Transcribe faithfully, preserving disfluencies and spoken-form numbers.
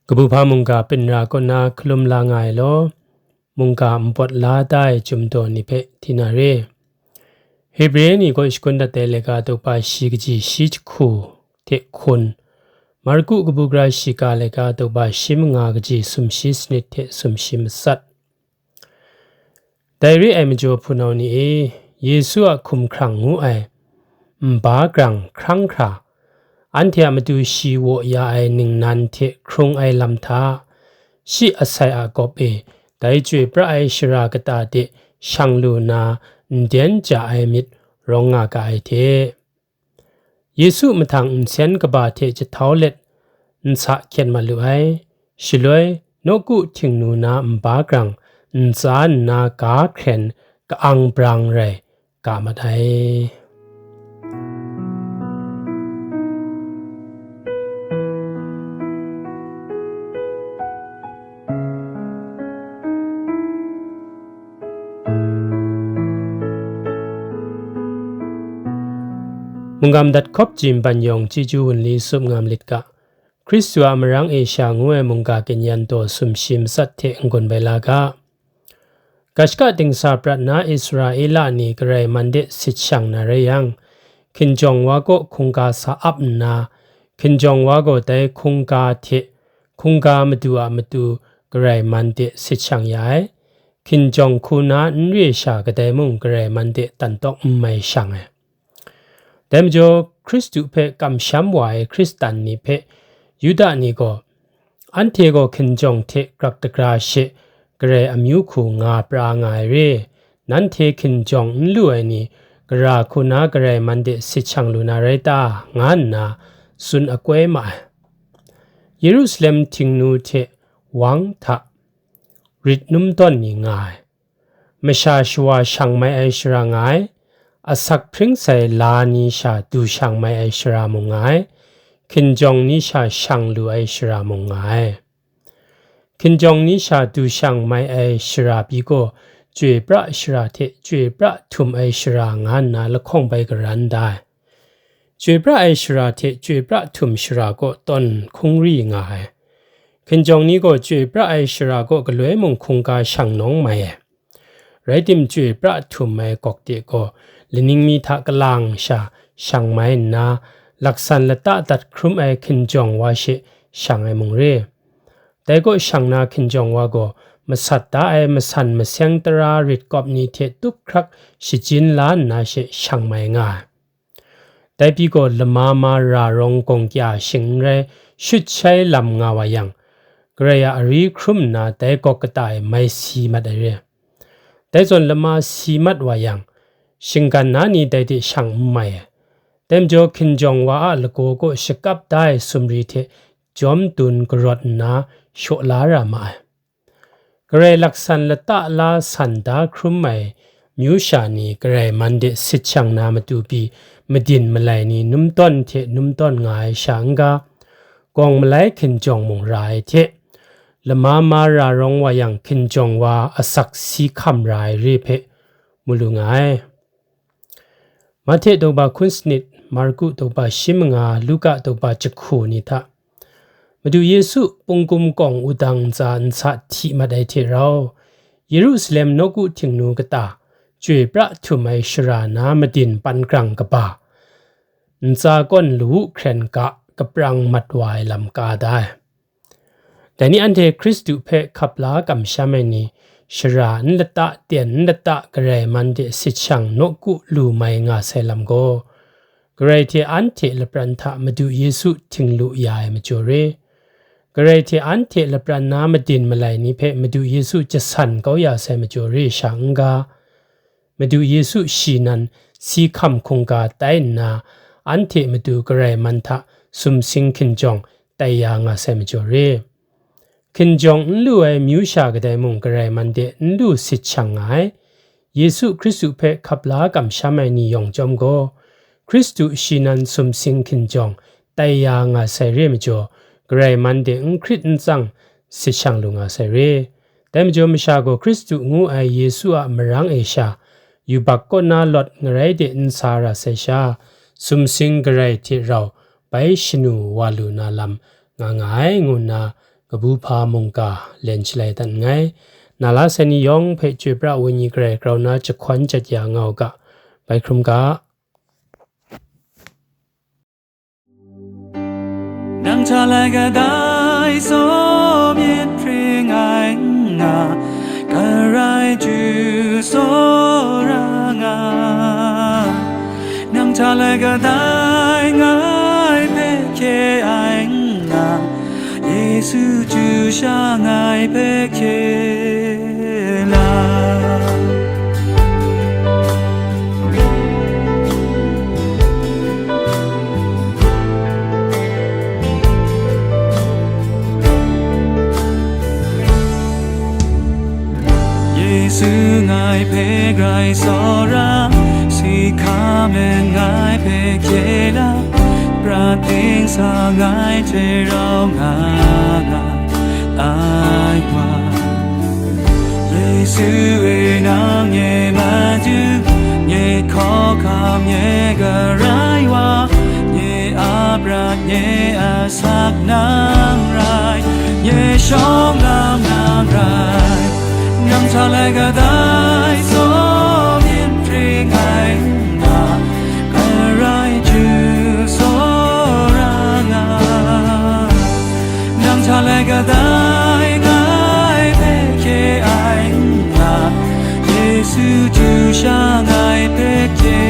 Kabu hpa mungga pinra kaw na hkalum la nga ai law, mungga npawt la da ai chyum daw ni hpe di na re. Hebre ni kaw shakun dat ai laika daw ba shi kaji shi jahku hte hkun, Marku kabu gara shiga laika daw ba shi manga kaji sumshi sanit hte sumshi matsat. Dai re ai majaw hpunau ni e, Yesu a hkumhkrang ngu ai nba grang hkrang hkra, anhte a matu shi waw ya ai ningnan hte hkrung ai lam hta, shi asai a gawp e dai chyoi pra ai shara kata de shang lu na nden ja ai myit rawng nga ga ai hte, Yesu mahtang nsen kaba hte jahtau let nsa hkyet mat lu ai. Shaloi, nawku htingnu na nba grang ntsa nna ga hkren ka-ang brang rai ga mat ai. Mungga madat hkawp jin ban yawng chyeju wunli tsup ngam lit ga, Hkristu a marang e sha ngu ai mungga ginyan daw sumshi matsat hte n-gun bai la ga. Kashka dingsa prat na Israela ni Karai man de sit shang na rai yang, hkinjawng wa kaw hkungga sa ap nna, hkinjawng wa gaw dai hkungga hte hkungga madu a matu Karai man de sit shang ya ai. Hkinjawng hku na n re sha kadai mung Karai man de tan tawk n mai shang ai. Dai majaw, Hkristu hpe kamsham wa ai Hkristan ni hpe Yuda ni gaw, anhte gaw hkinjawng hte grak dagra she Karai amyu hku nga pra nga ai re, nanhte hkinjawng n lu ai ni, gara hku na Karai man de sit shang lu na rai ta? Nga nna tsun akoi ma ai. Yerusalem htingnu hte wang hta rit num tawn ni nga ai. Masha shawa shang mai ai shara nga ai, asak hpring sai la ni sha du shang mai ai shara mung nga ai, hkinjawng ni sha shang lu ai shara mung nga ai. Hkinjawng ni sha du shang mai ai shara pyi gaw, chyoi pra shara hte chyoi pra htum ai shara nga nna lahkawng bai garan da ai. Chyoi pra ai shara hte chyoi pra htum shara kaw tawn hkungri nga ai. Hkinjawng ni gaw chyoi pra ai shara kaw galoi mung hkungga shang nawng mai ai. Rai tim, chyoi pra htum ai gawk de gaw, laning mi hta kalang sha shang mai nna, laksan lata dat hkrum ai hkinjawng wa she shang ai mung re. Dai kaw shang na hkinjawng wa gaw, masat da ai masan maseng tara rit kawp ni hte tup hkrak shajin la nna she shang mai nga ai. Dai pyi gaw, lama ma ra rawng gawng kya shing n rai, shut shai lam nga wa yang, Karai a ari hkrum nna dai gawk kata e mai si mat ai re. Dai zawn lama si mat wa yang, shinggan na ni dai de shang n mai ai. Dai majaw, hkinjawng wa a lagaw kaw shakap da ai sumri hte jawm dun karawt nna shaw la ra ma ai. Karai laksan lata la san da hkrum ai myu sha ni Karai man de sit shang na matu pyi madin malai ni num tawn hte num tawn nga ai sha n ga, gawng malai hkinjawng mung ra ai hte, lama ma ra rawng wa yang hkinjawng wa asak si hkam ra ai re hpe mu lu nga ai. Mahte daw ba hkun sanit, Marku daw ba shi manga, Luka daw ba jahku ni hta Madu Yesu pungkum kawng wudang ntsa nsa hti mat ai hte rau, Yerusalem nawku htingnu kata chyoi pra htum ai shara na madin pan grang kaba, ntsa kawn lawu hkren ga kaprang mat wa ai lam ka da ai. Dai ni anhte Hkristu hpe hkap la kamsham ai ni, shara n lata, tyen n lata, Karai man de sit shang nawku lu mai nga sai lam gaw, Karai hte anhte lapran hta Madu Yesu hting lu ya ai majaw re. Karai hte anhte lapran na madin malai ni hpe Madu Yesu jasan kau ya sai majaw re sha n ga, Madu Yesu shi nan si hkam hkungga tai nna, anhte matu Karai man hta sumsing hkinjawng tai ya nga sai majaw re. Hkinjawng n lu ai myu sha kadai mung Karai man de n lu sit shang nga ai. Yesu Hkristu hpe hkap la kamsham ai ni yawng chyawm gaw, Hkristu shi nan sumsing hkinjawng tai ya nga sai re majaw, Karai man de n hkrit n tsang sit shang lu nga sai re. Dai majaw masha gaw Hkristu ngu ai Yesu a marang e sha, yubak kaw na lawt ngarai de n sa ra sai sha, sumsing Karai hte rau bai shanu wa lu na lam nga nga ai, ngu nna kabu hpa mungga len shalai dat nngai. Na la sai ni yawng hpe Chyoi pra ai Wenyi Karai grau na jahkwan jat ya nga u ga, bai hkrum ga. Nang hta lai kadai tsaw myit hpring ai n nga, Karai Ju tsawra nga. Nang hta lai kadai ngai hpe hkye ai n nga, Yesu Ju sha ngai hpe hkye la. Yesu ngai hpe grai tsawra, si hkam let ngai hpe hkye la, prat ding sa ngai hte rau nga nga ai wa. Yesu e, nang nye Madu, nye hkawhkam, nye Karai wa, nye a prat, nye asak nang rai, nye shawng lam nang rai. Nang hta lai kadai tsaw myit hpring ai n nga, Karai Ju tsawra nga. Nang hta lai kadai ngai hpe hkye ai n nga, Yesu Ju sha ngai hpe hkye